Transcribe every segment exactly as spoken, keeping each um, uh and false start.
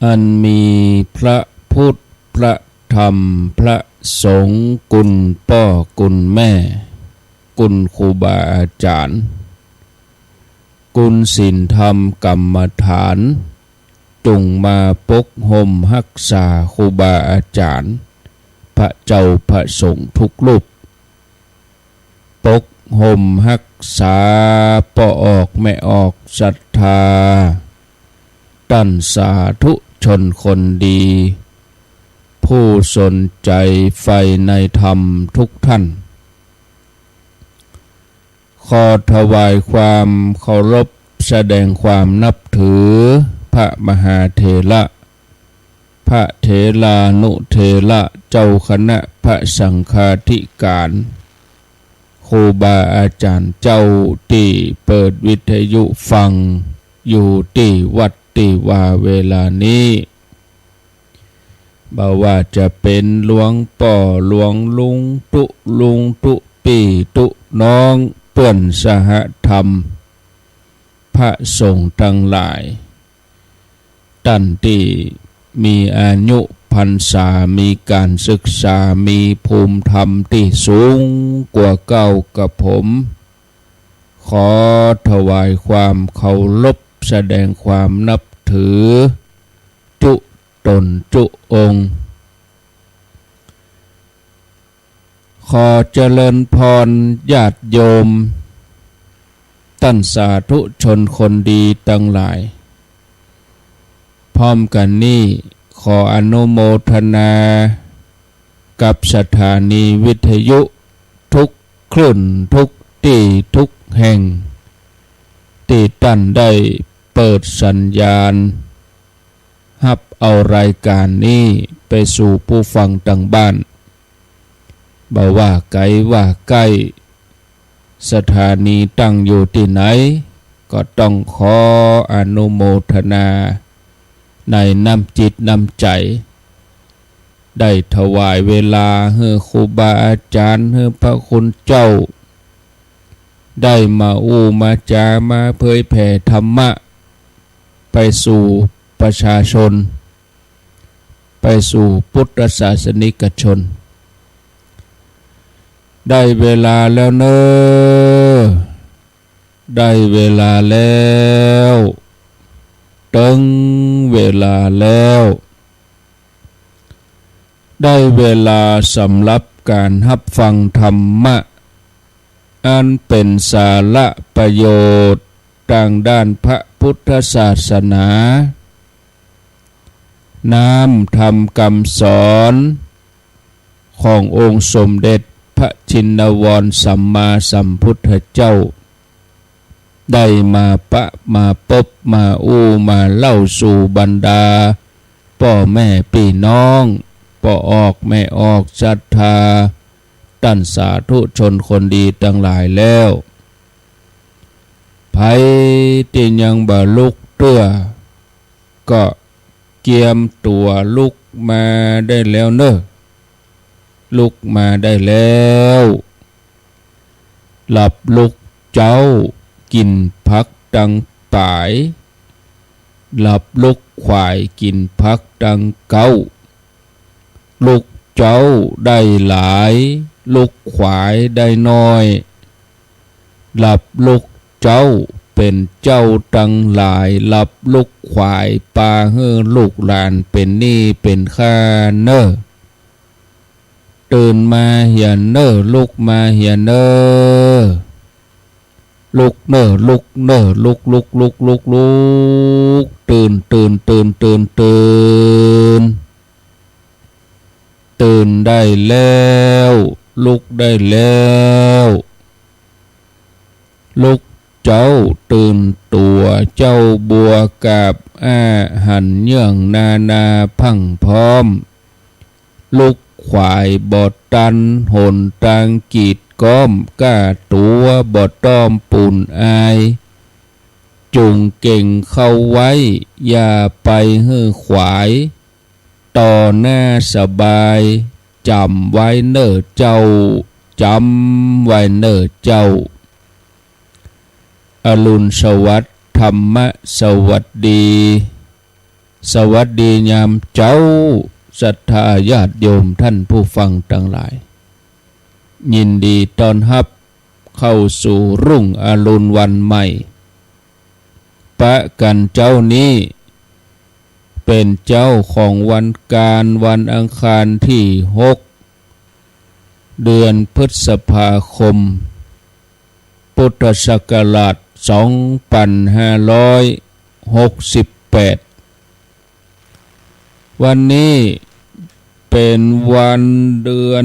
อันมีพระพุทธ พระธรรม พระสงฆ์ กุณป้อกุณแม่ กุณครูบาอาจ๋ารย์ กุณศีลธรรมกรรมฐาน จุ่งมาปกฮ่มฮักษาครูบาอาจ๋ารย์ พระเจ้าพระสงฆ์ทุกรูป ปกฮ่มฮักษาป้อออกแม่ออกศรัทธา ต้านสาธุชนคนดี ผู้สนใจ๋ใฝ่ในธรรมทุกท่าน ขอถวายความเคารพ แสดงความนับถือ พระมหาเถระ พระเถรานุเถระ เจ้าคณะพระสังฆาธิการ ครูบาอาจ๋ารย์เจ้าตี้เปิดวิทยุฟังอยู่ตี้วัดตี้วาเวลานี้ บ่ว่าจะเป๋นหลวงป้อหลวงลุงตุ๊ ลุงตุ๊ ปี้ตุ๊น้อง เปื้อนสหธรรม พระสงฆ์ตังหลาย ต้านตี้มีอายุพรรษา มีก๋านศึกษา มีภูมิธรรมตี้สูงกว่าเก๊ากว่าผม ขอถวายความเคารพ แสดงความนับถือ จุ๊ต๋นจุ๊องค์ ขอเจริญพรญาติโยม ต้านสาธุชนคนดีตังหลาย พร้อมกั๋นนี้ขออนุโมทนากับสถานีวิทยุทุกคลื่นทุกตี้ทุกแห่ง ตี้ต้านได้เปิดสัญญาณ ฮับเอารายก๋านนี้ไปสู่ผู้ฟังตางบ้าน บ่ว่าไก๋ว่าใก้ สถานีตั้งอยู่ตี้ไหน ก็ต้องขออนุโมทนาในน้ำจิตน้ำใจ๋ ได้ถวายเวลาหื้อครูบาอาจ๋ารย์ หื้อพระคุณเจ้า ได้มาอู้มาจ๋า มาเผยแผ่ธรรมะ ไปสู่ประชาชน ไปสู่พุทธศาสนิกชน ได้เวลาแล้วเน่อ ได้เวลาแล้ว เถิงเวลาแล้ว ได้เวลาสำหรับก๋านฮับฟังธรรมะ อันเป๋นสาระประโยชน์ตางด้านพระพุทธศาสนา น้ำธรรมกำสอนขององค์สมเด็จพระชินวรสัมมาสัมพุทธเจ้า ได้มาปะมาปบมาอู้มาเล่าสู่บรรดาป้อแม่ปี้น้อง ป้อออกแม่ออกศรัทธา ต้านสาธุชนคนดีตังหลายแล้ว ใผตี้ยังบ่ลุกเตื้อ ก็เกียมตั๋วลุกมาได้แล้วเน่อ ลุกมาได้แล้ว หลับลุกเจ๊ากิ๋นผักตังป๋าย หลับลุกขวายกิ๋นผักตังเก๊า ลุกเจ๊าได้หลาย ลุกขวายได้น้อย หลับลุกเจ๊าเป๋นเจ้าตังหลาย หลับลุกขวายปาหื้อลูกหลานเป๋นหนี้เป๋นค่าเน่อ ตื่นมาเหียเน่อ ลุกมาเหียเน่อ ลุกเน่อ ลุกเน่อ ลุก ลุก ลุก ลุก ลุก ตื่น ตื่น ตื่น ตื่น ตื่น ตื่นได้แล้ว ลุกได้แล้ว ลุกเจ๊าตื่นตั๋ว เจ้าบัวกาบอ้า หันเยื่องนานาพรั่งพร้อม ลุกขวายบ่ตัน หนตางกีดก๊อม ก้าตั๋วบ่ต้อมปูนอาย จุ่งเก่งเข้าไว้ อย่าไปหื้อขวาย ต่อหน้าสบาย จ๋ำไว้เน่อเจ้า จ๋ำไว้เน่อเจ้า อรุณสวัสดิ์ ธ ธรรมสวัสดี สวัสดียามเจ๊า ศรัทธาญาติโยมท่านผู้ฟังตังหลาย ยินดีต้อนฮับเข้าสู่รุ่งอรุณวันใหม่ ปะกั๋นเจ๊านี้ เป๋นเจ๊าของวันก๋าน วันอังคารตี้หก เดือนพฤษภาคม พุทธศักราชสองปันห้าร้อยหกสิบแปด วันนี้เป๋นวันเดือน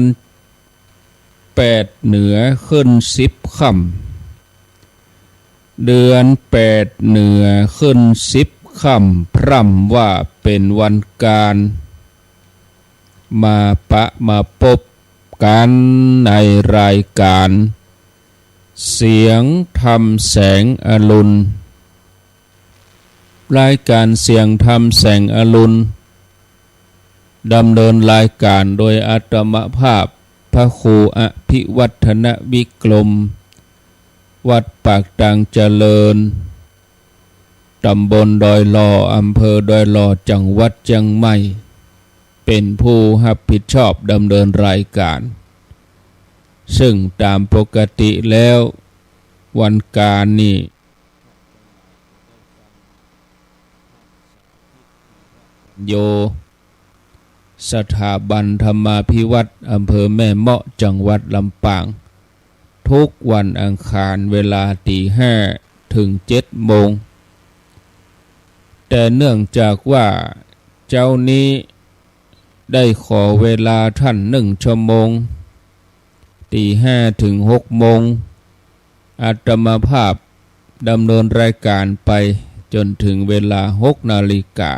แปดเหนือขึ้นสิบค่ำ เดือนแปดเหนือขึ้นสิบค่ำ พร่ำว่าเป๋นวันก๋าน มาปะมาปบกั๋นในรายก๋านเสียงธรรมแสงอรุณ รายก๋านเสียงธรรมแสงอรุณ ดำเนินรายก๋านโดยอาตมาภาพ พระครูอภิวัฒนวิกรม วัดปากตางเจริญ ตำบลดอยหล่อ อำเภอดอยหล่อ จังหวัดเจียงใหม่ เป๋นผู้ฮับผิดชอบดำเนินรายก๋าน ซึ่งต๋ามปกติแล้ววันก๋านนี้ โย สถาบันธรรมาภิวัฒน์ อำเภอแม่เมาะ จังหวัดลำปาง ทุกวันอังคารเวลาตี๋ห้าเถิงเจ็ดโมง แต่เนื่องจากว่าเจ๊านี้ได้ขอเวลาท่านนึ่งชั่วโมง ตี๋ห้าเถิงหกโมง อาตมาภาพดำเนินรายก๋านไปจ๋นเถิงเวลาหกนาฬิกา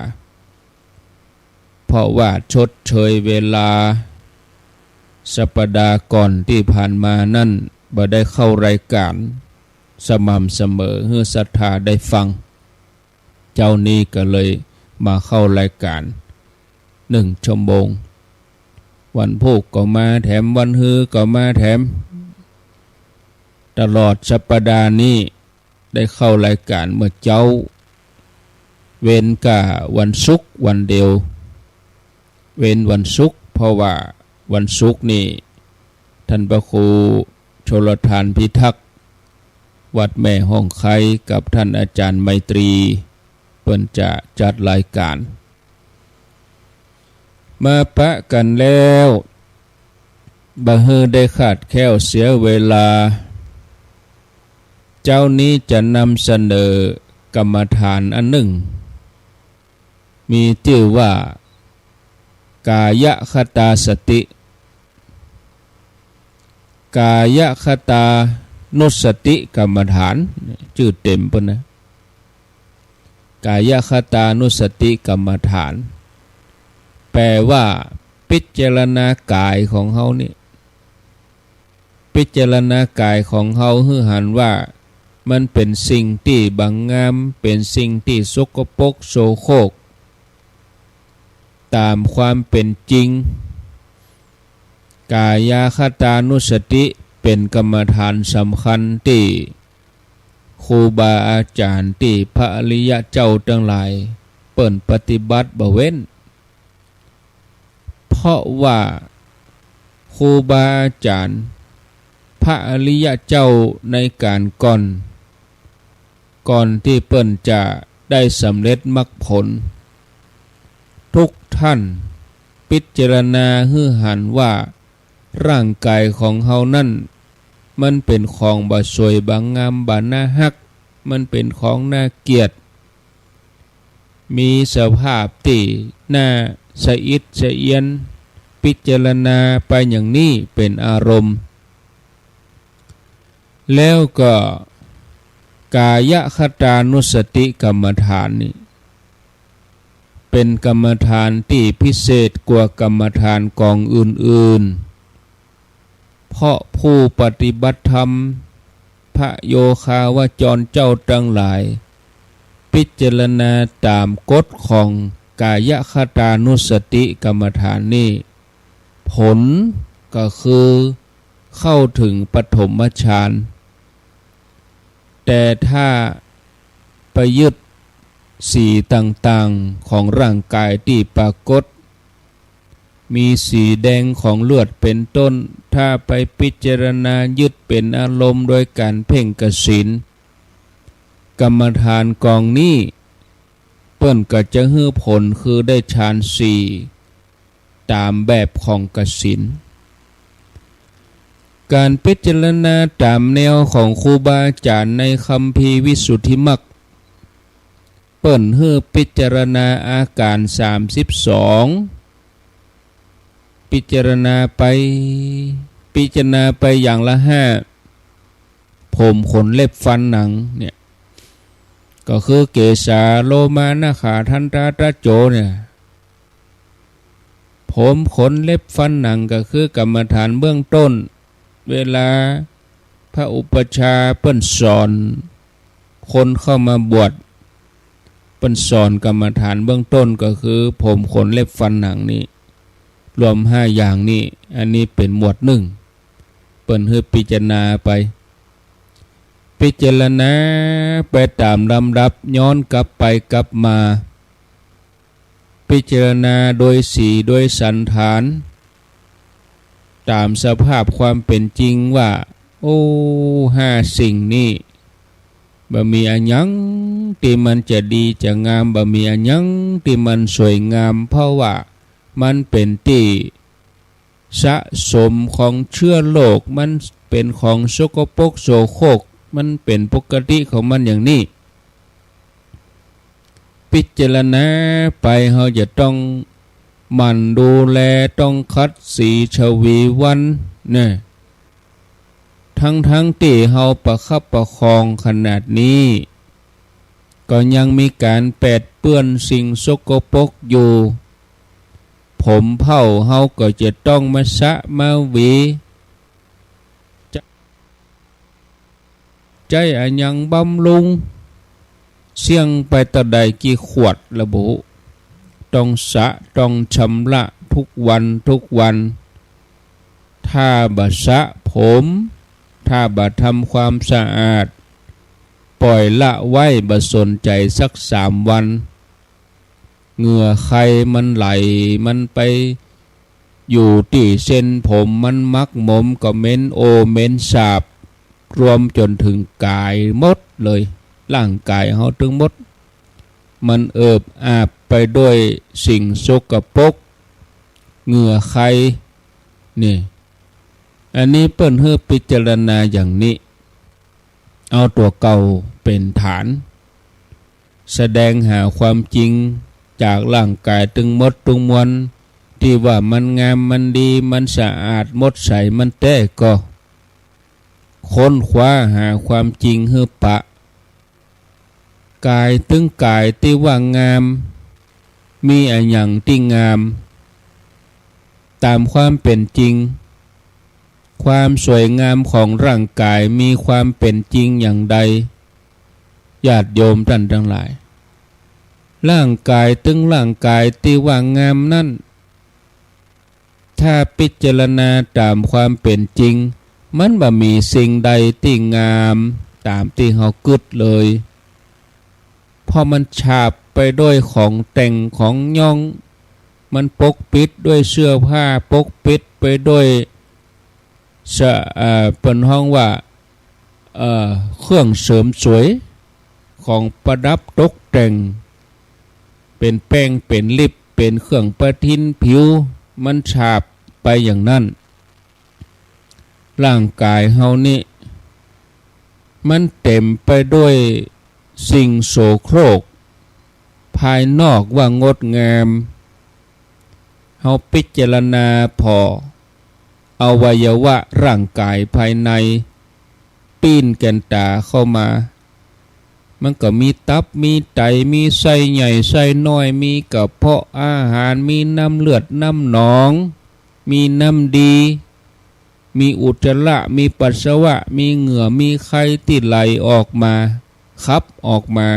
เพราะว่าชดเชยเวลาสัปดาห์ก่อนตี้ผ่านมานั้นบ่ได้เข้ารายก๋านสม่ำเสมอหื้อศรัทธาได้ฟัง เจ๊านี้ก็เลยมาเข้ารายก๋านนึ่งชั่วโมง วันพูกก็มาแถม วันฮือก็มาแถม ตลอดสัปดาห์นี้ได้เข้ารายก๋านเมื่อเจ๊า เว้นก้าวันศุกร์วันเดียว เว้นวันศุกร์ เพราะว่าวันศุกร์นี้ ท่านพระครูชลทานพิทักษ์ วัดแม่ฮ่องไคล้ กับท่านอาจารย์ไมตรี เปิ้นจะจัดรายก๋าน มาปะกั๋นแล้ว บ่หื้อได้ขาดแคลนเสียเวลา เจ๊านี้จะนำเสนอกรรมฐานอันนึ่ง มีจื้อว่า กายคตาสติ กายคตานุสติกรรมฐาน จื้อเต๋มเปิ้นนะ กายคตานุสติกรรมฐาน แปลว่า พิจารณากายของเฮานี่ พิจารณากายของเฮาหื้อหันว่า มันเป๋นสิ่งตี้บ่างาม เป๋นสิ่งตี้สกปรกโสโครก ต๋ามความเป๋นจริง กายคตานุสติเป๋นกรรมฐานสำคัญตี้ครูบาอาจ๋ารย์ตี้พระอริยะเจ้าตังหลายเปิ้นปฏิบัติบ่เว้น เพราะว่าครูบาอาจ๋ารย์พระอริยะเจ้าในก๋านก่อน ก่อนตี้เปิ้นจะได้สำเร็จมรรคผล ทุกท่านพิจารณาหื้อหันว่า ร่างก๋ายของเฮานั้น มันเป๋นของบ่สวยบ่งาม บ่น่าฮัก มันเป๋นของน่าเกียจ มีสภาพตี้น่าสะอิดสะเอียน พิจารณาไปอย่างนี้เป๋นอารมณ์ แล้วก็กายคตานุสติกรรมฐานนี่ เป๋นกรรมฐานตี้พิเศษกว่ากรรมฐานก๋องอื่นๆ เพราะผู้ปฏิบัติธรรม พระโยคาวจรเจ้าตังหลาย พิจารณาต๋ามกฎของกายคตานุสติกรรมฐานนี่ ผลก็คือเข้าเถิงปฐมฌาน แต่ถ้าไป ไปยึดสีต่างๆ ของร่างกายตี้ปรากฏ มีสีแดงของเลือดเป๋นต้น ถ้าไปพิจารณายึดเป๋นอารมณ์โดยก๋านเพ่งกสิณ กรรมฐานกองนี้ เปิ้นก็จะหื้อผลคือได้ฌานสี่ ต๋ามแบบของกสิณ ก๋านพิจารณาต๋ามแนวของครูบาอาจ๋ารย์ในคัมภีร์วิสุทธิมรรค เปิ้นหื้อพิจารณาอาก๋ารสามสิบสอง พิจารณาไป พิจารณาไปอย่างละห้า ผม ขน เล็บ ฟัน หนัง เนี่ย ก็คือเกสา โลมา นขา ทันตา ตะโจ เนี่ย ผม ขน เล็บ ฟัน หนัง ก็คือกรรมฐานเบื้องต้น เวลาพระอุปัชฌาย์เปิ้นสอนคนเข้ามาบวช เปิ้นสอนกรรมฐานเบื้องต้นก็คือผม ขน เล็บ ฟัน หนัง นี่ รวมห้าอย่างนี่ อันนี้เป๋นหมวดนึ่ง เปิ้นหื้อพิจารณาไป พิจารณาไปต๋ามลำดับ ย้อนกลับไปกลับมา พิจารณาโดยสีโดยสัณฐาน ต๋ามสภาพความเป๋นจริงว่า โอ้ ห้าสิ่งนี้ บ่มีอะหยังตี้มันจะดีจะงาม บ่มีอะหยังตี้มันสวยงาม เพราะว่ามันเป๋นตี้ สะสมของเจื๊อโรค มันเป๋นของสกปรกโสโครก มันเป๋นปกติของมันอย่างนี้ พิจารณาไป เฮาจะต้องหมั่นดูแล ต้องขัดสีฉวีวันนะ ทั้งๆ ตี้เฮาประคับประคองขนาดนี้ ก็ยังมีก๋านแปดเปื้อนสิ่งสกปรกอยู่ ผมเผ้าเฮาก็จะต้องมาสระมาหวี ใจ๊อะหยังบำรุง เสี้ยงไปเต้าใดกี่ขวดละบ่ฮู้ ต้องสระต้องชำระทุกวันทุกวัน ถ้าบ่สระผม ถ้าบ่ทำความสะอาด ป่อยละไว้บ่สนใจ๋สักสามวัน เหงื่อใครมันไหล มันไปอยู่ตี้เส้นผม มันหมักหมมก็เหม็นโอเหม็นสาบ รวมจ๋นเถิงก๋ายหมดเลย ร่างก๋ายเฮาตึงหมด มันเอิบอาบไปด้วยสิ่งสกปรก เหงื่อใคร นี่ อันนี้เปิ้นหื้อพิจารณาอย่างนี้ เอาตั๋วเก่าเป๋นฐาน แสดงหาความจริงจากร่างก๋ายตึงหมดตึงมวล ตี้ว่ามันงามมันดี มันสะอาดหมดใส มันแต๊ก็ ค้นคว้าหาความจริงหื้อปะ ก๋ายตึงก๋ายตี้ว่างาม มีอะหยังตี้งาม ต๋ามความเป๋นจริง ความสวยงามของร่างก๋ายมีความเป๋นจริงอย่างใด ญาติโยมต้านตังหลาย ร่างก๋ายตึงร่างก๋ายตี้ว่างามนั้น ถ้าพิจารณาต๋ามความเป๋นจริง มันบ่มีสิ่งใดตี้งามต๋ามตี้เฮากึ๊ดเลย เพราะมันฉาบไปด้วยของแต่งของย้อง มันปกปิดด้วยเสื้อผ้า ปกปิดไปด้วย สะ เอ่อ เปิ้นฮ้องว่า เอ่อ เครื่องเสริมสวย ของประดับตกแต่ง เป๋นแป้ง เป๋นลิป เป๋นเครื่องประทินผิว มันฉาบไปอย่างนั้น ร่างก๋ายเฮานี้ มันเต๋มไปด้วยสิ่งโสโครก ภายนอกว่างดงาม เฮาพิจารณาผ่อ อวัยวะร่างก๋ายภายใน ปิ้นแก่นต๋าเข้ามา มันก็มีตับ มีไต มีไส้ใหญ่ ไส้น้อย มีกระเพาะอาหาร มีน้ำเลือด น้ำหนอง มีน้ำดี มีอุจจาระ มีปัสสาวะ มีเหงื่อ มีไคตี้ไหลออกมา ขับออกมา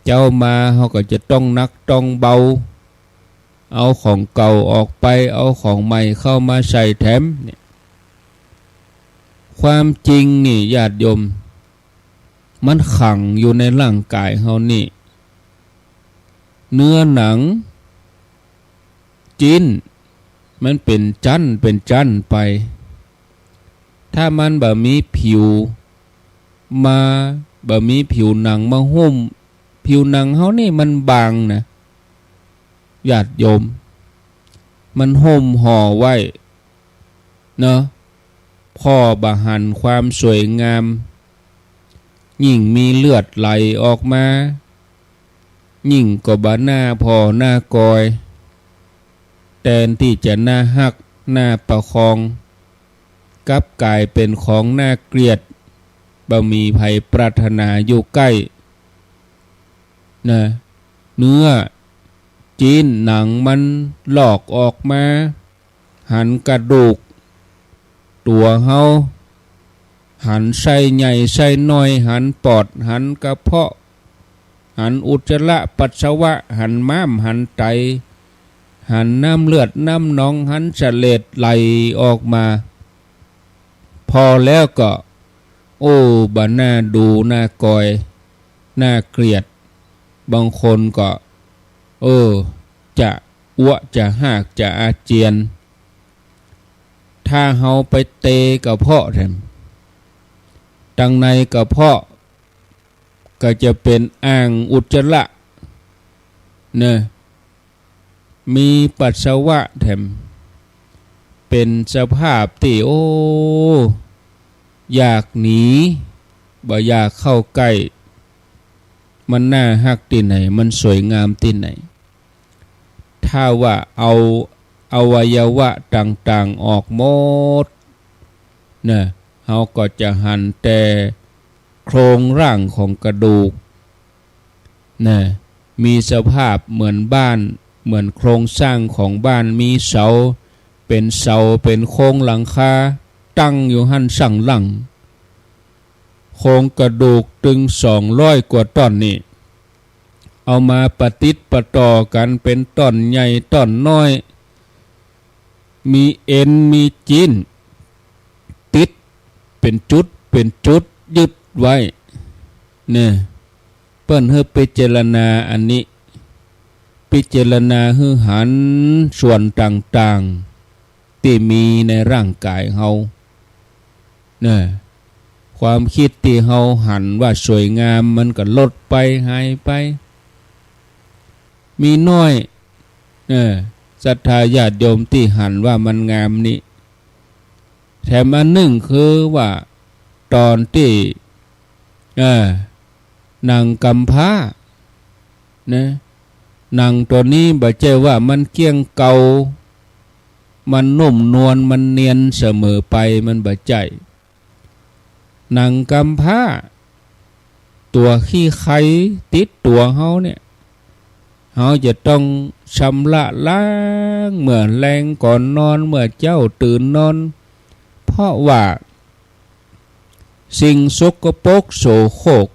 เจ๊ามาเฮาก็จะต้องหนักต้องเบา เอาของเก่าออกไป เอาของใหม่เข้ามาใส่แถม เนี่ย ความจริงนี่ญาติโยม มันขังอยู่ในร่างก๋ายเฮานี่ เนื้อหนัง จิ๊น มันเป๋นจั๊นเป๋นจั๊นไป ถ้ามันบ่มีผิวมา บ่มีผิวหนังมาหุ้ม ผิวหนังเฮานี่มันบางนะ ญาติโยม มันหุ้มห่อไว้ เนาะ ผ่อบ่หันความสวยงาม ยิ่งมีเลือดไหลออกมา ยิ่งก็บ่น่าผ่อน่ากอย แตนตี้จะน่าฮักน่าประคอง กลับก๋ายเป๋นของน่าเกลียด บ่มีใผปรารถนาอยู่ใก้ นะ เนื้อ จิ๊น หนังมันลอกออกมา หันกระดูกตั๋วเฮา หันไส้ใหญ่ไส้น้อย หันปอด หันกระเพาะ หันอุจจาระปัสสาวะ หันม้าม หันไต หันน้ำเลือดน้ำหนอง หันเสลดไหลออกมา ผ่อแล้วก็ โอ้ บ่น่าดูน่ากอย น่าเกลียด บางคนก็ เออ จะอ้วกจะฮากจะอาเจียน ถ้าเฮาไปเตะกระเพาะแถม ตังในกระเพาะก็จะเป๋นอ่างอุจจาระ เนาะ มีปัสสาวะแถม เป๋นสภาพตี้ โอ้ อยากหนี บ่อยากเข้าใก้ มันน่าฮักตี้ไหน มันสวยงามตี้ไหน ถ้าว่าเอาอวัยวะต่างๆ ออกหมด นะ เฮาก็จะหันแต่โครงร่างของกระดูก นะ มีสภาพเหมือนบ้าน เหมือนโครงสร้างของบ้าน มีเสา เป๋นเสา เป๋นโครงหลังคา ตั้งอยู่หั้นสันหลัง โครงกระดูกตึงสองร้อยกว่าต้อนนี่ เอามาประติดประต่อกั๋นเป๋นต้อนใหญ่ต้อนน้อย มีเอ็นมีจิ๊น ติดเป๋นจุดเป๋นจุดยึดไว้ เนี่ย เปิ้นหื้อพิจารณาอันนี้ พิจารณาหื้อหันส่วนต่างๆ ตี้มีในร่างก๋ายเฮา นะ ความกึ๊ดตี้เฮาหันว่าสวยงามมันก็ลดไปหายไป มีน้อย เออ ศรัทธาญาติโยมตี้หันว่ามันงามนี้ แถมอันนึ่งคือว่าต๋อนตี้ เออ หนังกำพร้า นะ หนังตั๋วนี้บ่ใจ้ว่ามันเกลี้ยงเก่า มันนุ่มนวล มันเนียนเสมอไป มันบ่ใจ้ หนังกำพร้า ตั๋วขี้ใครติดตั๋วเฮาเนี่ย เฮาจะต้องชำระล้างเมื่อแลงก่อนนอน เมื่อเจ๊าตื่นนอน เพราะว่าสิ่งสกปรกโสโครก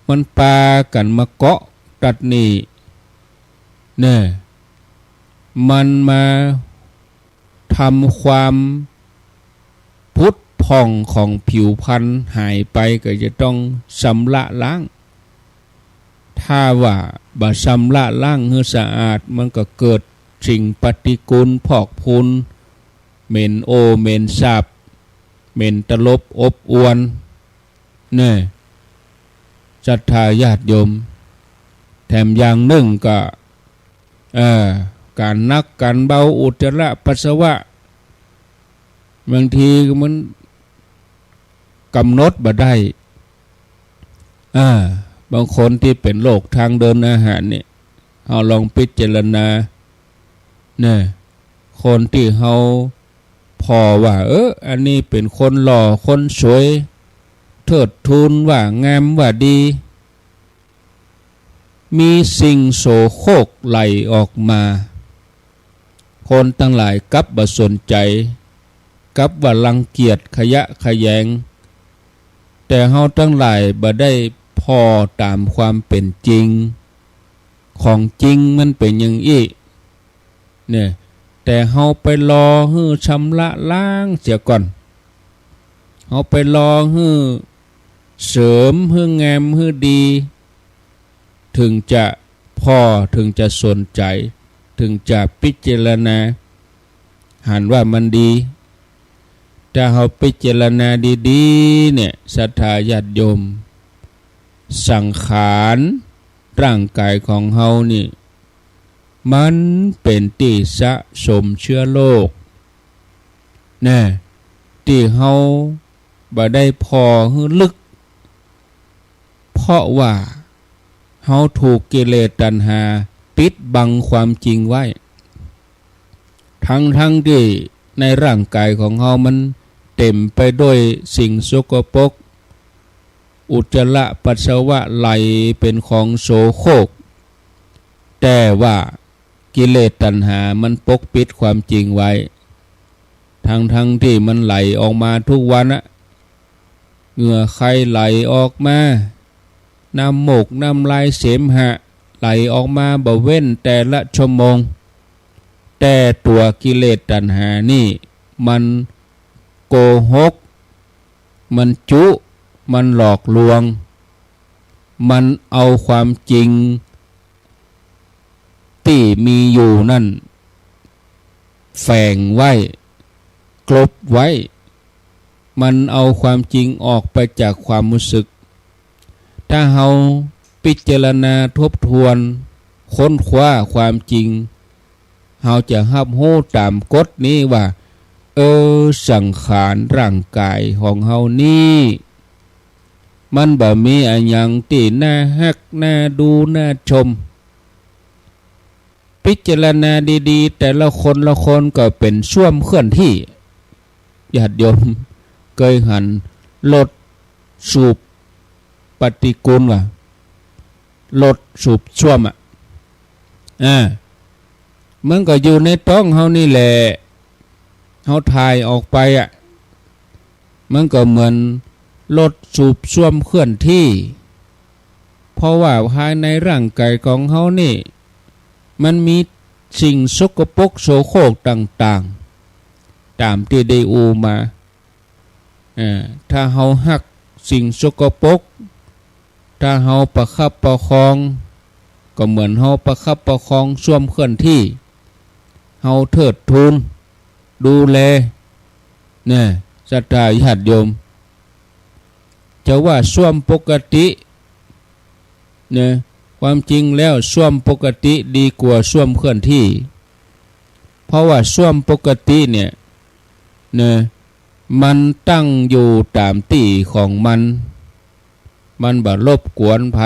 มันปากั๋นมาเกาะตั๊ดนี่ เนี่ย มันมา ทำความผุดผ่องของผิวพรรณหายไป ก็จะต้องชำระล้าง ถ้าว่าบ่ชำระล้างหื้อสะอาด มันก็เกิดสิ่งปฏิกูลพอกพูน เหม็นโอเหม็นสาบ เหม็นตลบอบอวล เนี่ย ศรัทธาญาติโยม แถมอย่างนึ่งก็ เอ่อ ก๋านหนักก๋านเบา อุจจาระปัสสาวะ บางทีมันก๋ำหนดบ่ได้ อ่า บางคนตี้เป๋นโรคตางเดินอาหารเนี่ย เฮาลองพิจารณา เนี่ย คนตี้เฮาผ่อว่า เออ อันนี้เป๋นคนหล่อคนสวย เทิดทูนว่างามว่าดี มีสิ่งโสโครกไหลออกมา คนตังหลายกลับบ่สนใจ๋ กลับว่ารังเกียจขยะแขยง แต่เฮาตังหลายบ่ได้ผ่อต๋ามความเป๋นจริง ของจริงมันเป๋นอย่างอี้ เนี่ย แต่เฮาไปรอหื้อชำระล้างเสียก่อน เฮาไปรอหื้อ เสริมหื้องามหื้อดี เถิงจะผ่อ เถิงจะสนใจ๋ เถิงจะพิจารณา หันว่ามันดี ถ้าเฮาพิจารณาดีๆ เนี่ย ศรัทธาญาติโยม สังขารร่างก๋ายของเฮานี่ มันเป๋นตี้สะสมเจื๊อโรค นะ ตี้เฮาบ่ได้ผ่อหื้อลึก เพราะว่าเฮาถูกกิเลสตัณหาปิดบังความจริงไว้ ทั้งๆ ตี้ในร่างก๋ายของเฮามันเต๋มไปด้วยสิ่งสกปรก อุจจาระปัสสาวะไหลเป๋นของโสโครก แต่ว่ากิเลสตัณหามันปกปิดความจริงไว้ ทั้งๆ ตี้มันไหลออกมาทุกวันอะ เหงื่อใครไหลออกมา น้ำมูกน้ำลายเสมหะไหลออกมาบ่เว้นแต่ละชั่วโมง แต่ตั๋วกิเลสตัณหานี่มันโกหก มันจุ มันหลอกลวง มันเอาความจริงตี้มีอยู่นั้นแฝงไว้ กลบไว้ มันเอาความจริงออกไปจากความรู้สึก ถ้าเฮาพิจารณาทบทวน ค้นคว้าความจริง เฮาจะฮับฮู้ต๋ามกฎนี้ว่า เออ สังขารร่างก๋ายของเฮานี่ มันบ่มีอะหยังตี้น่าฮัก น่าดู น่าชม พิจารณาดีๆ แต่ละคนละคนก็เป๋นส้วมเคลื่อนที่ ญาติโยมเกยหันรถสูบปฏิกูลบ่ รถสูบส้วมอะ อ่า มันก็อยู่ในต๊องเฮานี่แหละ เฮาถ่ายออกไปอะ มันก็เหมือนรถสูบส้วมเคลื่อนที่ เพราะว่าภายในร่างก๋ายของเฮานี่ มันมีสิ่งสกปรกโสโครกต่างๆ ต๋ามตี้ได้อู้มา เอ่อ ถ้าเฮาฮักสิ่งสกปรก ถ้าเฮาประคับประคอง ก็เหมือนเฮาประคับประคองส้วมเคลื่อนที่ เฮาเทิดทูน ดูแล นะ ศรัทธาญาติโยม จะว่าส้วมปกติ นะ ความจริงแล้วส้วมปกติดีกว่าส้วมเคลื่อนที่ เพราะว่าส้วมปกติเนี่ย นะ มันตั้งอยู่ต๋ามตี้ของมัน มันบ่รบกวนใผ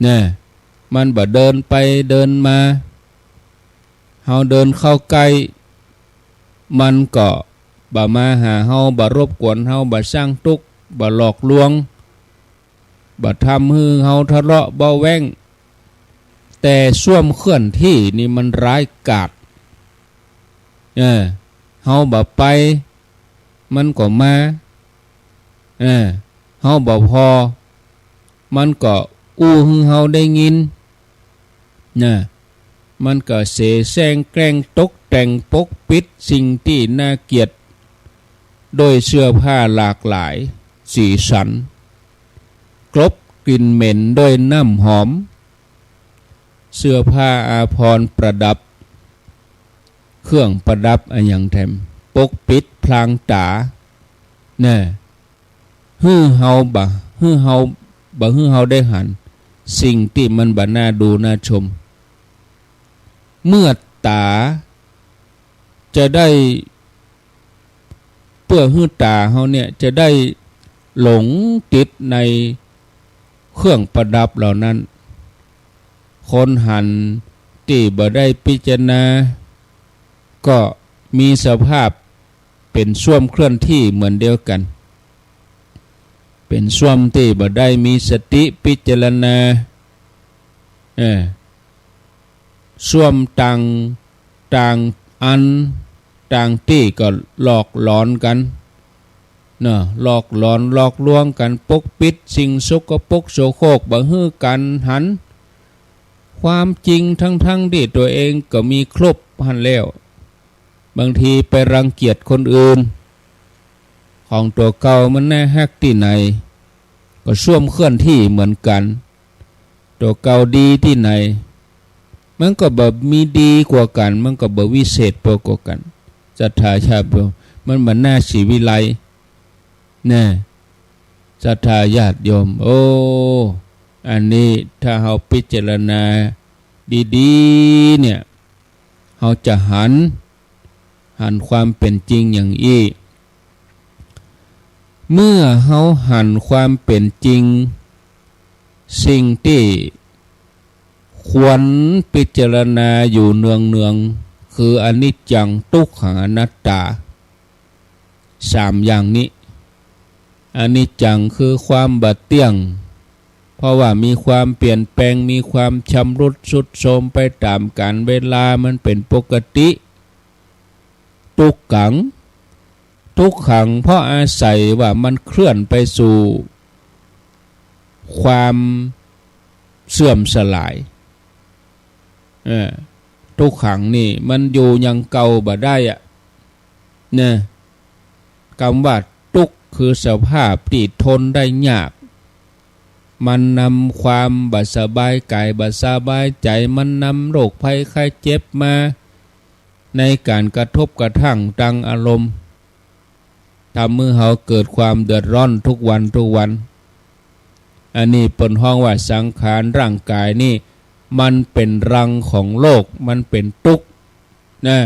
นะ มันบ่เดินไปเดินมา เฮาเดินเข้าใก้ มันก็บ่มาหาเฮา บ่รบกวนเฮา บ่สร้างตุ๊กข์ บ่หลอกลวง บ่ทำหื้อเฮาทะเลาะเบาะแว้ง แต่ส้วมเคลื่อนที่นี่มันร้ายกาจ เออ เฮาบ่ไป มันก็มา เออ เฮาบ่ผ่อ มันก็อู้หื้อเฮาได้ยิน นะ มันก็เสแสร้งแกล้งตกแต่งปกปิดสิ่งตี้น่าเกลียด ด้วยเสื้อผ้าหลากหลายสีสัน กลบกลิ่นเหม็นด้วยน้ำหอม เสื้อผ้าอาภรณ์ประดับ เครื่องประดับอะหยังแถม ปกปิดพรางต๋า นะ หื้อเฮาบ่ หื้อเฮา บ่หื้อเฮาได้หัน สิ่งตี้มันบ่น่าดูน่าชม เมื่อต๋าจะได้ เปื้อหื้อต๋าเฮาเนี่ยจะได้หลงติดในเครื่องประดับเหล่านั้น คนหันตี้บ่ได้พิจารณา ก็มีสภาพเป๋นส้วมเคลื่อนที่เหมือนเดียวกั๋น เป๋นส้วมตี้บ่ได้มีสติพิจารณา เออ ส้วมต่าง ต่างอัน ต่างตี้ก็หลอกหลอนกั๋น เนาะ หลอกหลอนหลอกลวงกั๋น ปกปิดสิ่งสกปรกโสโครก บ่หื้อกั๋นหัน ความจริงทั้งๆ ตี้ตั๋วเองก็มีครบหั้นแล้ว บางทีไปรังเกียจคนอื่น ข ของตั๋วเก่ามันน่าฮักตี้ไหน ก็ซ่วมเคลื่อนที่เหมือนกั๋น ตั๋วเก่าดีตี้ไหน มันก็บ่มีดีกว่ากั๋น มันก็บ่วิเศษไปกว่ากั๋น ศรัทธาญาติโยม มันบ่น่าศรีวิไล แน่ ศรัทธาญาติโยม โอ้ อันนี้ถ้าเฮาพิจารณาดีๆ เนี่ย เฮาจะหัน หันความเป๋นจริงอย่างอี้ เมื่อเฮาหันความเป๋นจริง สิ่งตี้ควรพิจารณาอยู่เนืองๆ คืออนิจจัง ทุกขัง อนัตตา สามอย่างนี้ อนิจจังคือความบ่เตี้ยง เพราะว่ามีความเปลี่ยนแปลง มีความชำรุดทรุดโทรมไปต๋ามกาลเวลา มันเป๋นปกติ ทุกขัง ทุกขัง เพราะอาศัยว่ามันเคลื่อนไปสู่ความเสื่อมสลาย เออ ทุกขังนี่มันอยู่อย่างเก่าบ่ได้อะ นะ กำว่าทุกข์คือสภาพตี้ทนได้ยาก มันนำความบ่สบายก๋าย บ่สบายใจ๋ มันนำโรคภัยไข้เจ็บมา ในก๋านกระทบกระทั่งตางอารมณ์ ทำหื้อเฮาเกิดความเดือดร้อนทุกวันทุกวัน อันนี้เปิ้นฮ้องว่าสังขารร่างก๋ายนี่ มันเป๋นรังของโรค มันเป๋นทุกข์ นะ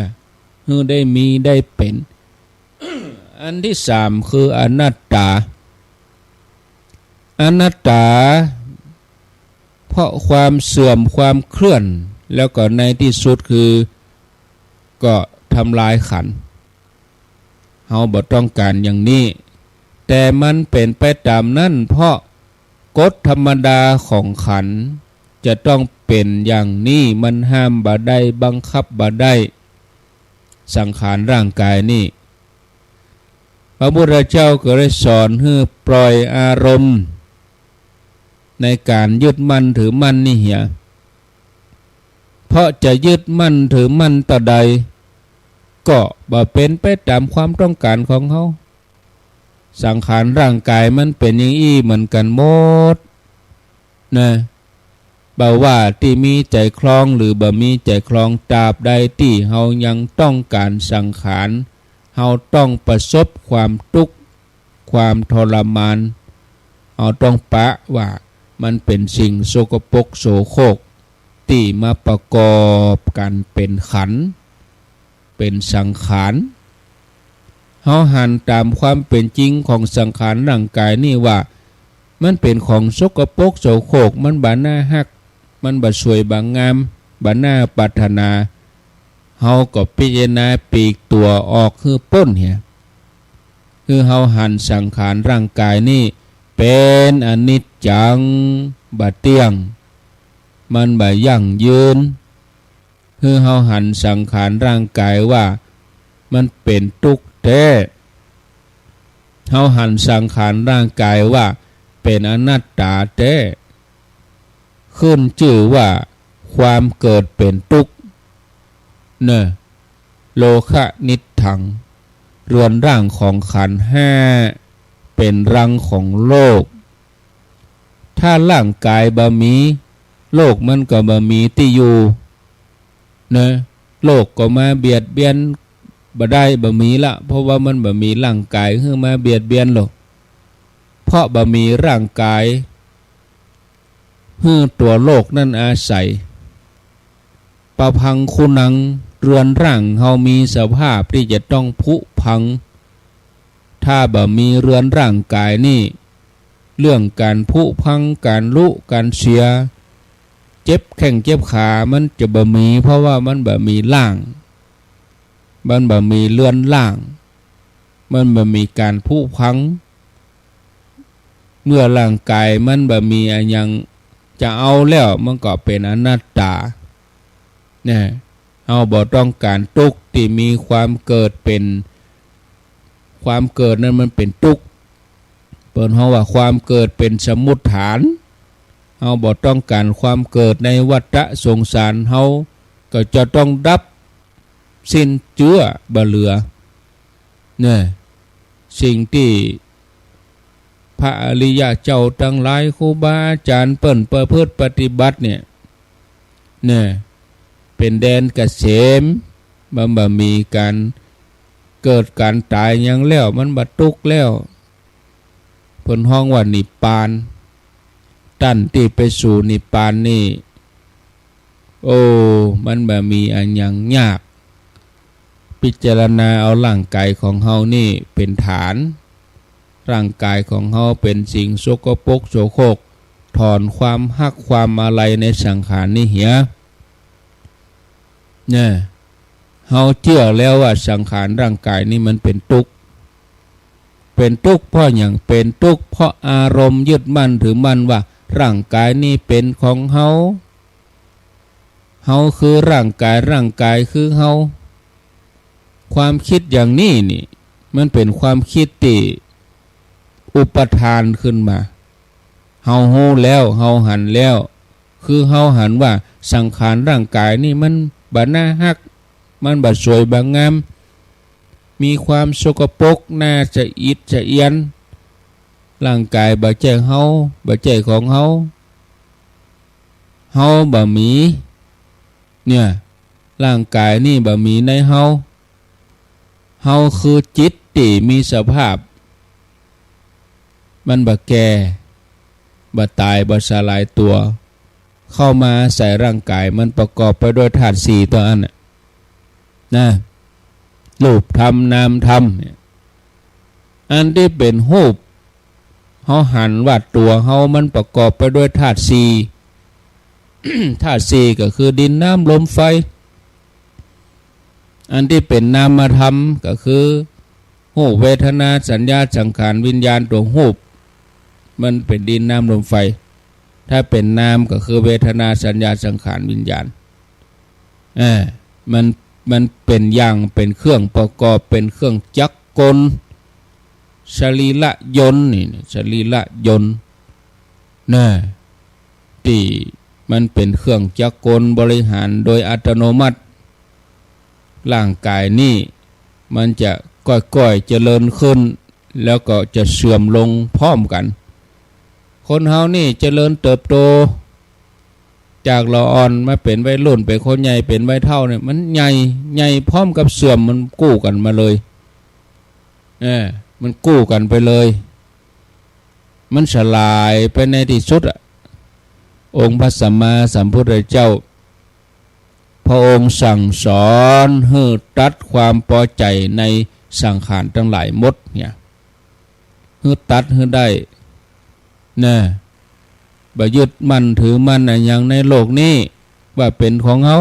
หื้อได้มีได้เป๋น อันตี้สามคืออนัตตา อนัตตา เพราะความเสื่อมความเคลื่อน แล้วก็ในตี้สุดคือ ก็ทำลายขันธ์ เฮาบ่ต้องก๋านอย่างนี้ แต่มันเป๋นไปต๋ามนั้น เพราะกฎธรรมดาของขันธ์จะต้องเป๋นอย่างนี้ มันห้ามบ่ได้ บังคับบ่ได้ สังขารร่างก๋ายนี่ พระพุทธเจ้าก็ได้สอนหื้อปล่อยอารมณ์ในก๋านยึดมั่นถือมั่นนี่เหีย เพราะจะยึดมั่นถือมั่นเต้าใด ก็บ่เป๋นไปต๋ามความต้องก๋านของเฮา สังขารร่างก๋ายมันเป๋นอย่างอี้เหมือนกั๋นหมด นะ บ่ว่าตี้มีใจ๋ครองหรือบ่มีใจ๋ครอง ตราบใดตี้เฮายังต้องก๋านสังขาร เฮาต้องประสบความทุกข์ ความทรมาน เฮาต้องปะว่ามันเป๋นสิ่งสกปรกโสโครก ตี้มาประกอบกั๋นเป๋นขันธ์ เป๋นสังขาร เฮาหันต๋ามความเป๋นจริงของสังขารร่างก๋ายนี่ว่า มันเป๋นของสกปรกโสโครก มันบ่น่าฮัก มันบ่สวยบ่งาม บ่น่าปรารถนา เฮาก็พิจารณาปลีกตั๋วออกหื้อป๊นเหีย คือเฮาหันสังขารร่างก๋ายนี่เป๋นอนิจจัง บ่เตี้ยง มันบ่ยั่งยืน คือเฮาหันสังขารร่างก๋ายว่ามันเป๋นทุกข์แต๊ เฮาหันสังขารร่างก๋ายว่าเป๋นอนัตตาแต๊ ขึ้นจื้อว่าความเกิดเป๋นทุกข์ เน่อ โรคนิฏฐัง เรือนร่างของขันธ์ห้า เป๋นรังของโรค ถ้าร่างก๋ายบ่มี โรคมันก็บ่มีตี้อยู่ เน่อ โรคก็มาเบียดเบียนบ่ได้ บ่มีละ เพราะว่ามันบ่มีร่างก๋ายหื้อมาเบียดเบียนหรอก เพราะบ่มีร่างก๋าย หื้อตั๋วโรคนั้นอาศัย ปะพังคุนัง เรือนร่างเฮามีสภาพตี้จะต้องผุพัง ถ้าบ่มีเรือนร่างก๋ายนี่ เรื่องก๋านผุพัง ก๋านลุ ก๋านเสีย เจ็บแข้งเจ็บขา มันจะบ่มี เพราะว่ามันบ่มีร่าง มันบ่มีเรือนร่าง มันบ่มีก๋านผุพัง เมื่อร่างก๋ายมันบ่มีอะหยังจะเอาแล้ว มันก็เป๋นอนัตตา นะ เฮาบ่ต้องก๋านทุกข์ตี้มีความเกิดเป๋น ความเกิดนั้นมันเป๋นทุกข์ เปิ้นฮ้องว่าความเกิดเป๋นสมมุฏฐาน เฮาบ่ต้องก๋านความเกิดในวัฏฏะสงสาร เฮาก็จะต้องดับสิ้นเจื้อบ่เหลือ เน่อ สิ่งตี้พระอริยะเจ้าตังหลาย ครูบาอาจ๋ารย์เปิ้นประพฤติปฏิบัติเนี่ย เนี่ย เป๋นแดนเกษม มันบ่มีก๋านเกิดก๋านต๋ายหยังแล้ว มันบ่ตุ๊กข์แล้ว เปิ้นฮ้องว่านิพพาน ต้านตี้ไปสู่นิพพานนี่ โอ้ มันบ่มีอะหยังยาก พิจารณาเอาร่างก๋ายของเฮานี่เป๋นฐาน ร่างก๋ายของเฮาเป๋นสิ่งสกปรกโสโครก ถอนความฮักความอาลัยในสังขารนี่เหีย เนี่ย เฮาเจื้อแล้วว่าสังขารร่างก๋ายนี่มันเป๋นตุ๊กข์ เป๋นตุ๊กข์เพราะหยัง เป๋นตุ๊กข์เพราะอารมณ์ยึดมั่นถือมั่นว่าร่างก๋ายนี่เป๋นของเฮา เฮาคือร่างก๋าย ร่างก๋ายคือเฮา ความกึ๊ดอย่างนี้นี่ มันเป๋นความกึ๊ดตี้อุปาทานขึ้นมา เฮาฮู้แล้ว เฮาหันแล้ว คือเฮาหันว่าสังขารร่างก๋ายนี่มันบ่น่าฮัก มันบ่สวยบ่งาม มีความสกปรก น่าสะอิดสะเอียน ร่างก๋ายบ่ใจ้เฮา บ่ใจ้ของเฮา เฮาบ่มี เนี่ย ร่างก๋ายนี่บ่มีในเฮา เฮาคือจิตตี้มีสภาพ มันบ่แก่ บ่ต๋าย บ่สลายตั๋ว เข้ามาอาศัยร่างก๋าย มันประกอบไปด้วยธาตุสี่ตั๋วอั้นน่ะ นะ รูปธรรมนามธรรมเนี่ย อันตี้เป๋นรูป เฮาหันว่าตั๋วเฮามันประกอบไปด้วยธาตุสี่ ธาตุสี่ก็คือดินน้ำลมไฟ อันตี้เป๋นนามธรรมก็คือรูป เวทนา สัญญา สังขาร วิญญาณ ตั๋วรูป มันเป๋นดินน้ำลมไฟ ถ้าเป๋นนามก็คือเวทนา สัญญา สังขาร วิญญาณ อ่า มัน มันเป๋นอย่าง เป๋นเครื่องประกอบ เป๋นเครื่องจักรกล สรีระยนต์นี่ สรีระยนต์ นะ ตี้มันเป๋นเครื่องจักรกลบริหารโดยอัตโนมัติ ร่างก๋ายนี่มันจะก้อยๆ เจริญขึ้น แล้วก็จะเสื่อมลงพร้อมกั๋น คนเฮานี่เจริญเติบโต จากละอ่อนมาเป๋นวัยรุ่น เป๋นคนใหญ่ เป๋นวัยเฒ่าเนี่ย มันใหญ่ ใหญ่พร้อมกับเสื่อม มันกู้กั๋นมาเลย เออ มันกู้กั๋นไปเลย มันสลายไปในตี้สุดอะ องค์พระสัมมาสัมพุทธเจ้า พระองค์สั่งสอนหื้อตัดความปอใจ๋ในสังขารตังหลายหมดเนี่ย หื้อตัดหื้อได้ นะ บ่ยึดมั่นถือมั่นอะหยังในโลกนี้ว่าเป๋นของเฮา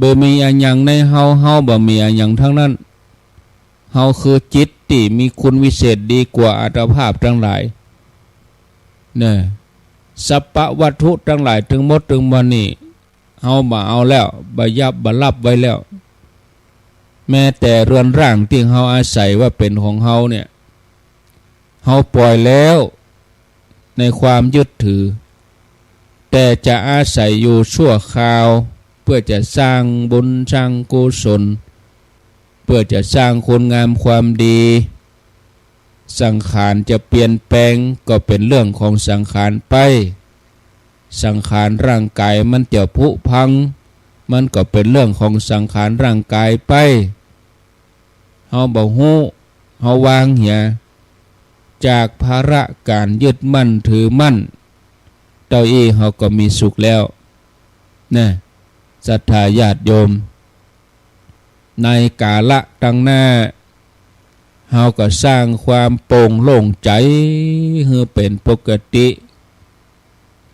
บ่มีอะหยังในเฮา เฮาบ่มีอะหยังตังนั้น เฮาคือจิตตี้มีคุณวิเศษดีกว่าอัตภาพตังหลาย นะ สัพพะวัตถุตังหลายตึงหมดตึงมวลนี่ เฮาบ่เอาแล้ว บ่ยับ บ่ฮับไว้แล้ว แม้แต่เรือนร่างตี้เฮาอาศัยว่าเป๋นของเฮาเนี่ย เฮาป่อยแล้วในความยึดถือ แต่จะอาศัยอยู่ชั่วคราว เพื่อจะสร้างบุญสร้างกุศล เพื่อจะสร้างคุณงามความดี สังขารจะเปลี่ยนแปลงก็เป๋นเรื่องของสังขารไป สังขารร่างก๋ายมันจะผุพัง มันก็เป๋นเรื่องของสังขารร่างก๋ายไป เฮาบ่ฮู้ เฮาวางเหีย จากภาระก๋านยึดมั่นถือมั่น เต้าอี้เฮาก็มีสุขแล้ว นะ ศรัทธาญาติโยม ในกาละตังหน้า เฮาก็สร้างความโป่งโล่งใจ๋หื้อเป๋นปกติ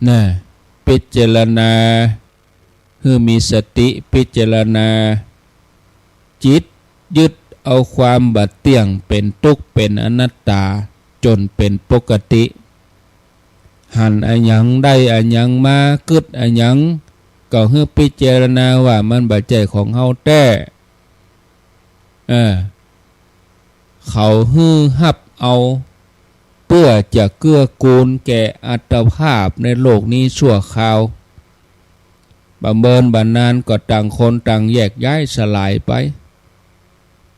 นะ พิจารณา หื้อมีสติพิจารณา จิตยึดเอาความบ่เตี้ยง เป๋นตุ๊กข์ เป๋นอนัตตา จ๋นเป๋นปกติ หันอะหยัง ได้อะหยังมา กึ๊ดอะหยัง ก็หื้อพิจารณาว่ามันบ่ใจ้ของเฮาแต๊ เออ เขาหื้อฮับเอา เปื้อจะเกื้อกูลแก่อัตภาพในโลกนี้ชั่วคราว บ่เมินบ่นานก็ต่างคนต่างแยกย้ายสลายไป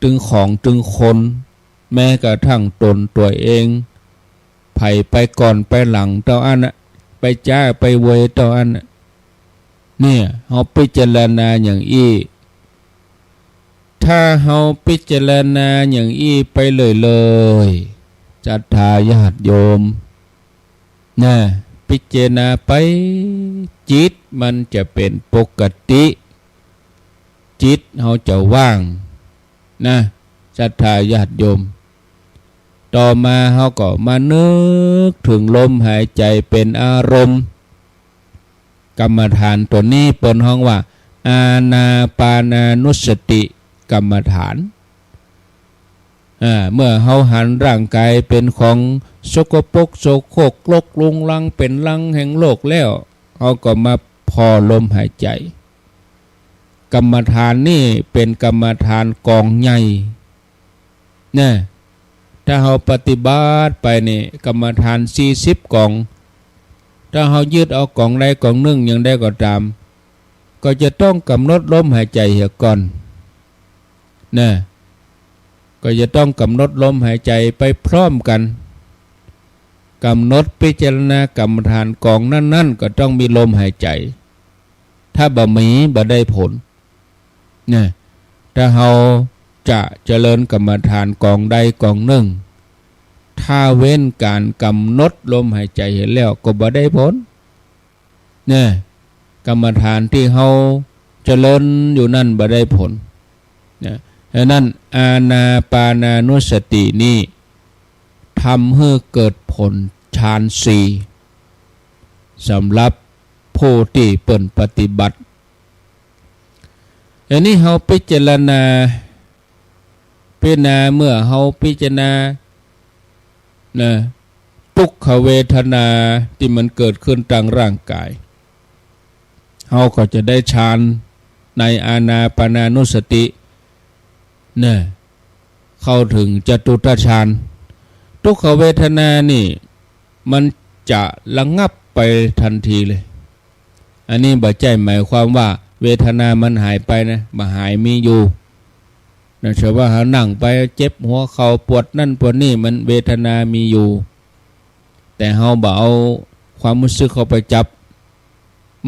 ตึงของตึงคน แม้กระทั่งต๋นตั๋วเอง ใผไปก่อนไปหลังเต้าอั้นน่ะ ไปจ๊าไปเวยเต้าอั้นน่ะ เนี่ย เฮาพิจารณาอย่างอี้ ถ้าเฮาพิจารณาอย่างอี้ไปเรื่อยๆ ศรัทธาญาติโยม นะ พิจารณาไป จิตมันจะเป๋นปกติ จิตเฮาจะว่าง นะ ศรัทธาญาติโยม ต่อมาเฮาก็มานึกเถิงลมหายใจ๋เป๋นอารมณ์ กรรมฐานตั๋วนี้เปิ้นฮ้องว่า อานาปานานุสติกรรมฐาน อ่า เมื่อเฮาหันร่างก๋ายเป๋นของสกปรกโสโครก รกรุงรัง เป๋นรังแห่งโรคแล้ว เฮาก็มาผ่อลมหายใจ๋ กรรมฐานนี่เป๋นกรรมฐานก๋องใหญ่ นะ ถ้าเฮาปฏิบัติไปนี่ กรรมฐานสี่สิบก๋อง ถ้าเฮายึดเอาก๋องใดก๋องนึ่งอย่างใดก็ต๋าม ก็จะต้องกำหนดลมหายใจ๋เหียก่อน นะ ก็จะต้องกำหนดลมหายใจ๋ไปพร้อมกั๋น กำหนดพิจารณากรรมฐานก๋องนั้นๆ ก็ต้องมีลมหายใจ๋ ถ้าบ่มีบ่ได้ผล นะ ถ้าเฮาจะเจริญกรรมฐานก๋องใดก๋องนึ่ง ถ้าเว้นก๋านกำหนดลมหายใจ๋เหียแล้วก็บ่ได้ผล นะ กรรมฐานตี้เฮาเจริญอยู่นั้นบ่ได้ผล นะ ฉะนั้นอานาปานานุสตินี้ทำหื้อเกิดผลฌานสี่ สำหรับผู้ตี้เปิ้นปฏิบัติ อันนี้เฮาพิจารณา พิจารณา เมื่อเฮาพิจารณา นะ ทุกขเวทนาตี้มันเกิดขึ้นตางร่างก๋าย เฮาก็จะได้ฌานในอานาปานานุสติ นะ เข้าเถิงจตุตฌาน ทุกขเวทนานี่มันจะระงับไปตันทีเลย อันนี้บ่ใจ้หมายความว่าเวทนามันหายไปนะ บ่หาย มีอยู่ นะ เช่นว่าเฮานั่งไปเจ็บหัวเข่า ปวดนั่นปวดนี่ มันเวทนามีอยู่ แต่เฮาบ่เอาความฮู้สึกเข้าไปจับ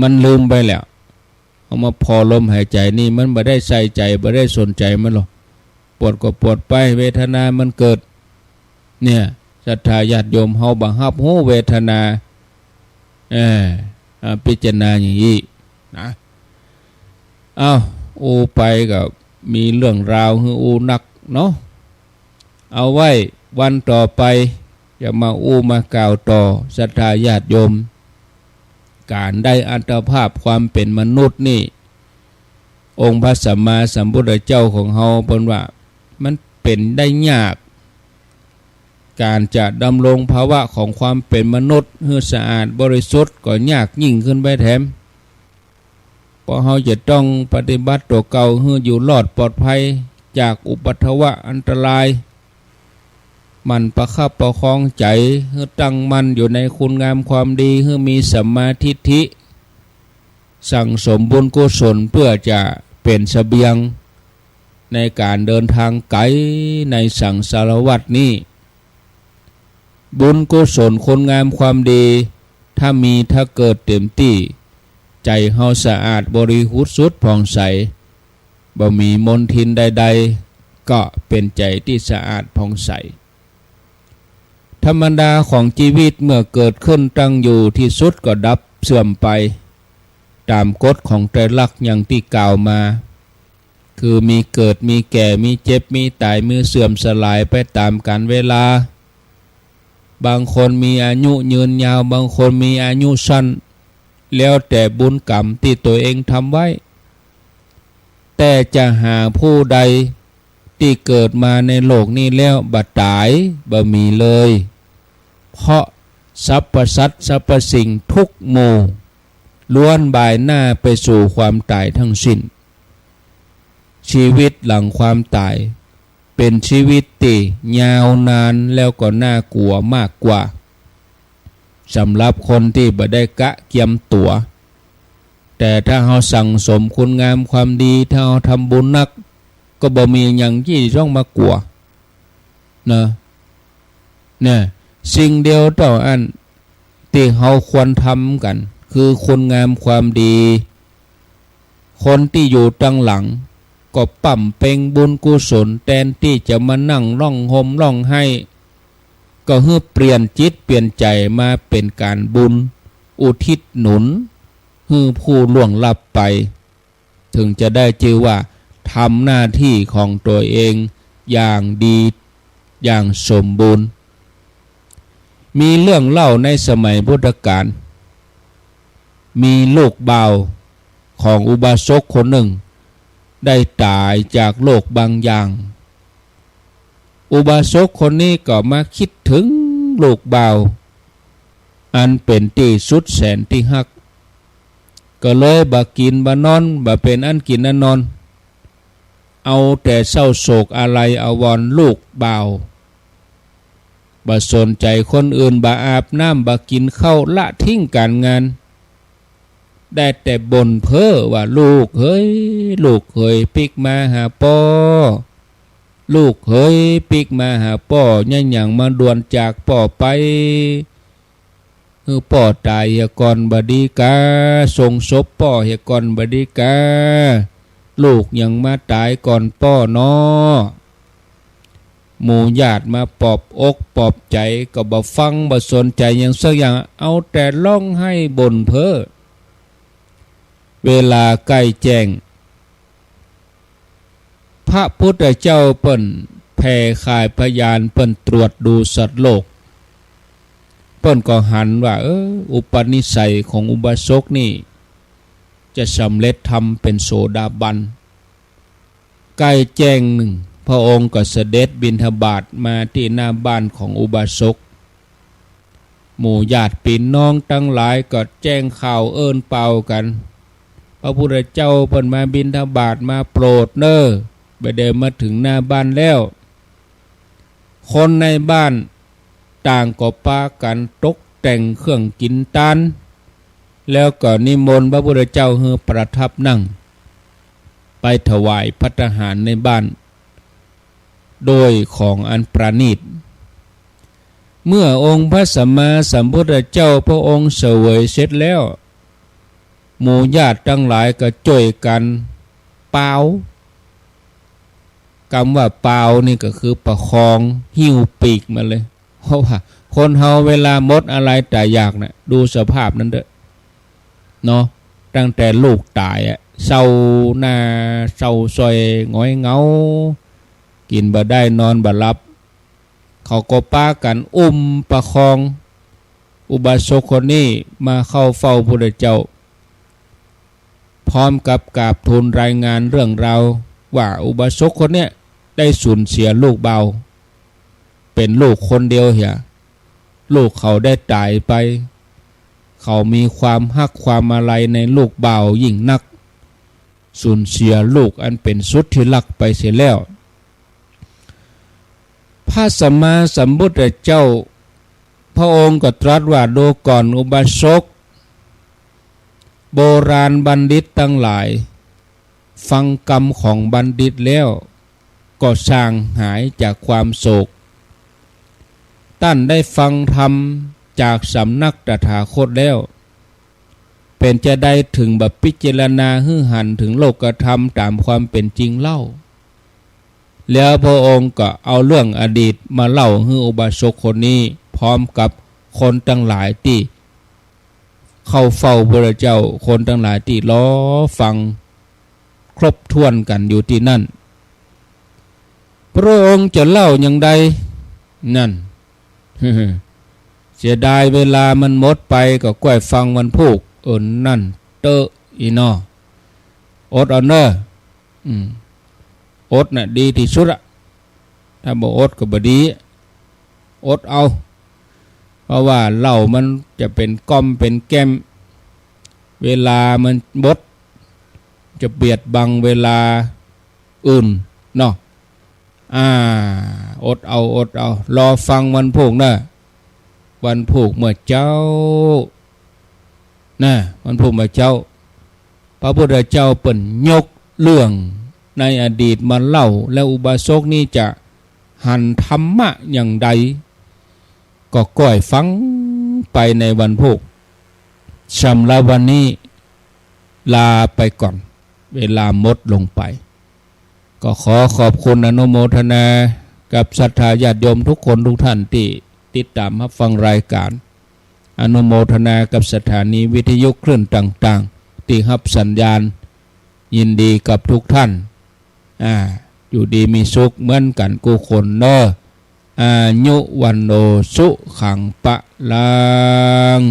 มันลืมไปแล้ว เฮามาผ่อลมหายใจ๋นี่ มันบ่ได้ใส่ใจ๋ บ่ได้สนใจ๋มันหรอก ปวดก็ปวดไป เวทนามันเกิด เนี่ย ศรัทธาญาติโยมเฮาบ่ฮับฮู้เวทนา เออ อ่า พิจารณาอย่างอี้นะ เอ้า อู้ไปก็มีเรื่องราวหื้ออู้นักเนาะ เอาไว้วันต่อไปจะมาอู้มากล่าวต่อ ศรัทธาญาติโยม ก๋านได้อัตภาพความเป๋นมนุษย์นี่ องค์พระสัมมาสัมพุทธเจ้าของเฮาเปิ้นว่ามันเป๋นได้ยาก ก๋านจะดำรงภาวะของความเป๋นมนุษย์หื้อสะอาดบริสุทธิ์ก็ยากยิ่งขึ้นไปแถม เพราะเฮาจะต้องปฏิบัติตั๋วเก่าหื้ออยู่รอดปลอดภัยจากอุปัทวะอันตราย หมั่นประคับประคองใจ๋หื้อตั้งมั่นอยู่ในคุณงามความดี หื้อมีสัมมาทิฏฐิ สั่งสมบุญกุศลเพื่อจะเป๋นเสบียงในก๋านเดินทางไก๋ในสังสารวัฏนี้ บุญกุศลคุณงามความดี ถ้ามีถ้าเกิดเต๋มตี้ ใจ๋เฮาสะอาดบริสุทธิ์ผ่องใส บ่มีมลทินใดๆ ก็เป๋นใจ๋ตี้สะอาดผ่องใส ธรรมดาของจีวิตเมื่อเกิดขึ้นตั้งอยู่ ตี้สุดก็ดับเสื่อมไป ต๋ามกฎของไตรลักษณ์อย่างตี้กล่าวมา คือมีเกิด มีแก่ มีเจ็บ มีต๋าย มีเสื่อมสลายไปต๋ามกาลเวลา บางคนมีอายุยืนยาว บางคนมีอายุสั้น แล้วแต่บุญกรรมตี้ตั๋วเองทำไว้ แต่จะหาผู้ใดตี้เกิดมาในโลกนี้แล้วบ่ต๋าย บ่มีเลย เพราะสรรพสัตว์สรรพสิ่งทุกหมู่ ล้วนบ่ายหน้าไปสู่ความต๋ายทั้งสิ้น ชีวิตหลังความต๋าย เป๋นชีวิตตี้ยาวนานแล้วก็น่ากลัวมากกว่า สำหรับคนตี้บ่ได้กะเกียมตั๋ว แต่ถ้าเฮาสั่งสมคุณงามความดี ถ้าเฮาทำบุญนัก ก็บ่มีหยังตี้จะต้องมากลัว นะ เนี่ย สิ่งเดียวเต้าอั้นตี้เฮาควรทำกั๋น คือคุณงามความดี คนตี้อยู่ตังหลัง ก็ปำเป็งบุญกุศล แตนตี้จะมานั่งฮ้องห่มฮ้องไห้ ก็หื้อเปลี่ยนจิตเปลี่ยนใจ๋มาเป๋นก๋านบุญ อุทิศหนุน หื้อผู้ล่วงลับไป เถิงจะได้จื้อว่าทำหน้าตี้ของตั๋วเองอย่างดี อย่างสมบูรณ์ มีเรื่องเล่าในสมัยพุทธกาล มีลูกบ่าวของอุบาสกคนหนึ่ง ได้ต๋ายจากโรคบางอย่าง อุบาสกคนนี้ก็มาคิดเถิงลูกบ่าว อันเป๋นตี้สุดแสนตี้ฮัก ก็เลยบ่กิ๋นบ่นอน บ่เป๋นอันกิ๋นอันนอน เอาแต่เศร้าโศกอาลัยอาวรณ์ลูกบ่าว บ่สนใจ๋คนอื่น บ่อาบน้ำ บ่กิ๋นข้าว ละทิ้งก๋านงาน ได้แต่บ่นเพ้อว่า "ลูกเหย ลูกเหย ปิ๊กมาหาป้อ ลูกเหย ปิ๊กมาหาป้อ เยียะหยังมาด่วนจากป้อไป หื้อป้อต๋ายเหียก่อนบ่ดีกา ส่งศพป้อเหียก่อนบ่ดีกา ลูกยังมาต๋ายก่อนป้อเนาะ" หมู่ญาติมาปลอบอกปลอบใจ๋ก็บ่ฟัง บ่สนใจ๋หยังสักอย่าง เอาแต่ฮ้องไห้บ่นเพ้อ เวลาใก้แจ้ง พระพุทธเจ้าเปิ้นแผ่ข่ายพยาน เปิ้นตรวจดูสัตว์โลก เปิ้นก็หันว่า เออ อุปนิสัยของอุบาสกนี่ จะสำเร็จธรรมเป๋นโสดาบัน ใก้แจ้งนึ่ง พระองค์ก็เสด็จบิณฑบาตมาตี้หน้าบ้านของอุบาสก หมู่ญาติปี้น้องตังหลายก็แจ้งข่าวเอิ้นเป่ากั๋น พระพุทธเจ้าเปิ้นมาบิณฑบาตมาโปรดเน่อ บ่าเดี่ยวมาเถิงหน้าบ้านแล้ว คนในบ้านต่างก็ปากั๋นตกแต่งเครื่องกิ๋นตาน แล้วก็นิมนต์พระพุทธเจ้าหื้อประทับนั่ง ไปถวายภัตตาหารในบ้าน โดยของอันประณีต เมื่อองค์พระสัมมาสัมพุทธเจ้าพระองค์เสวยเสร็จแล้ว หมู่ญาติตังหลายก็จ้วยกั๋นปาว กำว่าปาวนี่ก็คือประคอง หิ้วปีกมาเลย เพราะว่าคนเฮาเวลาหมดอาลัยต๋ายอยากน่ะ ดูสภาพนั้นเต๊อะ เนาะ ตั้งแต่ลูกต๋ายอะ เศร้าหน้าเศร้าส้อยหงอยเหงา กิ๋นบ่ได้นอนบ่หลับ เขาก็ปากั๋นอุ้มประคองอุบาสกคนนี้มาเข้าเฝ้าพุทธเจ้า พร้อมกับกราบทูลรายงานเรื่องราวว่าอุบาสกคนเนี้ยได้สูญเสียลูกบ่าว เป๋นลูกคนเดียวเหีย ลูกเขาได้ต๋ายไป เขามีความฮักความอาลัยในลูกบ่าวยิ่งนัก สูญเสียลูกอันเป๋นสุดที่รักไปเสียแล้ว พระสัมมาสัมพุทธเจ้า พระองค์ก็ตรัสว่า ดูก่อนอุบาสก โบราณบัณฑิตตังหลาย ฟังกำของบัณฑิตแล้ว ก็ส่างหายจากความโศก ต้านได้ฟังธรรมจากสำนักตถาคตแล้ว เป๋นจาใดเถิงบ่พิจารณาหื้อหันเถิงโลกธรรมต๋ามความเป๋นจริงเล่า แล้วพระองค์ก็เอาเรื่องอดีตมาเล่าหื้ออุบาสกคนนี้ พร้อมกับคนตังหลายตี้เข้าเฝ้าพระเจ้า คนตังหลายตี้รอฟังครบถ้วนกั๋นอยู่ตี้นั่น พระองค์จะเล่าอย่างใด นั่น เสียดายเวลามันหมดไป ก็ก้อยฟังวันพูก เออ นั่นเต๊อะ อี่น้อ อดเอาเน่อ อืม อดน่ะดีตี้สุดอะ ถ้าบ่อดก็บ่ดี อดเอา เพราะว่าเหล้ามันจะเป๋นก้อมเป๋นแก้ม เวลามันหมด จะเบียดบังเวลาอื่นเนาะ อ่า อดเอา อดเอา รอฟังวันพูกเน่อ วันพูกเมื่อเจ๊า นะ วันพูกเมื่อเจ๊า พระพุทธเจ้าเปิ้นยกเรื่องในอดีตมาเล่า แล้วอุบาสกนี้จะ หันธรรมะอย่างใด ก็ก้อยฟังไปในวันพูก สำหรับวันนี้ลาไปก่อน เวลาหมดลงไป ก็ขอขอบคุณอนุโมทนากับศรัทธาญาติโยมทุกคนทุกท่านตี้ติดตามฮับฟังรายก๋าน อนุโมทนากับสถานีวิทยุคลื่นต่างๆ ตี้ฮับสัญญาณ ยินดีกับทุกท่าน อ่า อยู่ดีมีสุขเหมือนกั๋นกู้คนเน่อ อายุ วัณโณ สุขัง พลัง